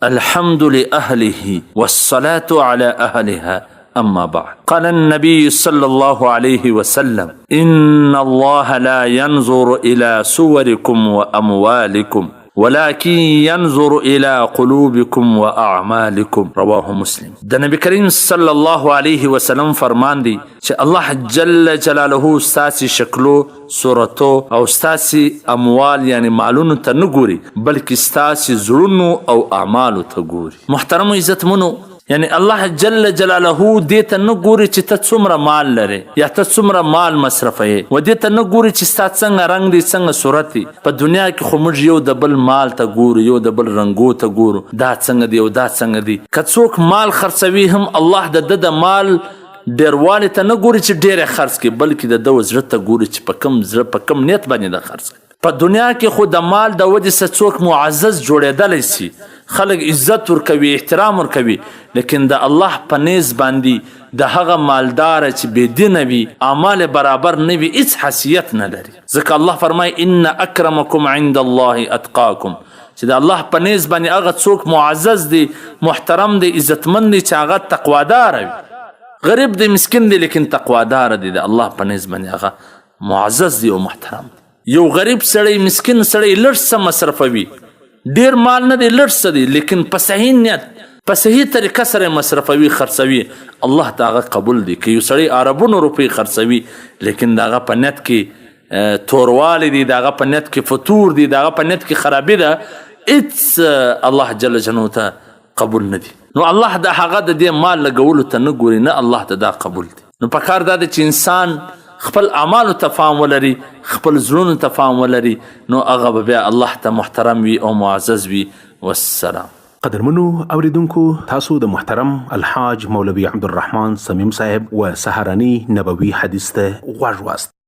الحمد لأهله والصلاة على أهلها، أما بعد. قال النبي صلى الله عليه وسلم: إن الله لا ينظر إلى صوركم وأموالكم ولكن ينظر إلى قلوبكم وأعمالكم. رواه مسلم. د نبی کریم صلی الله علیه وسلم فرمان دی چې الله جل جلاله ستاسو شکلو، صورتو او ستاسو اموال، یعنی مالونو ته نه ګوري، بلکې ستاسو زړونو او اعمالو ته ګوري. محترم عزتمنو، یعنی الله جل جلاله دې ته نه ګوري چې ته څومره مال لرې یا ته څومره مال مصرفوې، و دې ته نه ګوري چې ستا څنګه رنګ دی، څنګه صورت دی. په دنیا کې خو موږ یو د بل مال ته ګورو، یو د بل رنګو ته ګورو، دا څنګه دی او دا څنګه دی. که څوک مال خرڅوي هم، الله د ده د مال ډېروالي ته نه ګوري چې ډېر یې خرڅ کړي، بلکې د ده زړه ته ګوري چې په کوم زړه، په کوم نیت باندې د خرڅ کړي. په دنیا کې خو د مال د وجې څخه څوک معزز جوړېدلی سي، خلک عزت ورکوي، احترام ورکوي، لیکن د الله په نیز باندې د هغه مالدار چې بې دینه وي، اعمال برابر نه وي، هیڅ حیثیت نه لري. ځکه الله فرمایي: ان اکرمکم عند الله اتقاکم، چې د الله په نیز باندې هغه څوک معزز دی، محترم دی، عزتمن دی چې هغه تقوادار وي. غریب دی، مسکین دی، لیکن تقوادار دی، د الله په نیز باندې هغه معزز دی او محترم دی. یو غریب سړی، مسکین سړی لږ څه مصرفوي، ډیر مال نه دی، لږ څه دی، لیکن په صحیح نیت، په صحیح طریقه سره مصرفوي، خرڅوي، الله ته هغه قبول دی. که یو سړی اربونو روپۍ خرڅوي، لیکن د هغه په نیت کې توروالی دی، د هغه په نیت کې فتور دی، د هغه په نیت کې خرابي ده، هیڅ الله جل جلاله ته قبول نه دی. نو الله د هغه د دې مال لګولو ته نه ګوري، نه الله ته دا قبول دی. نو په کار دا دی چې انسان خپل اعمالو ته فهم ولري، خپل زړونو ته فهم ولري، نو هغه به بیا الله ته محترم وي او معزز وي. والسلام. قدرمنو اوریدونکو، تاسو د محترم الحاج مولوي عبدالرحمن صمیم صاحب و سهارني نبوي حدیث ته غوږ واست.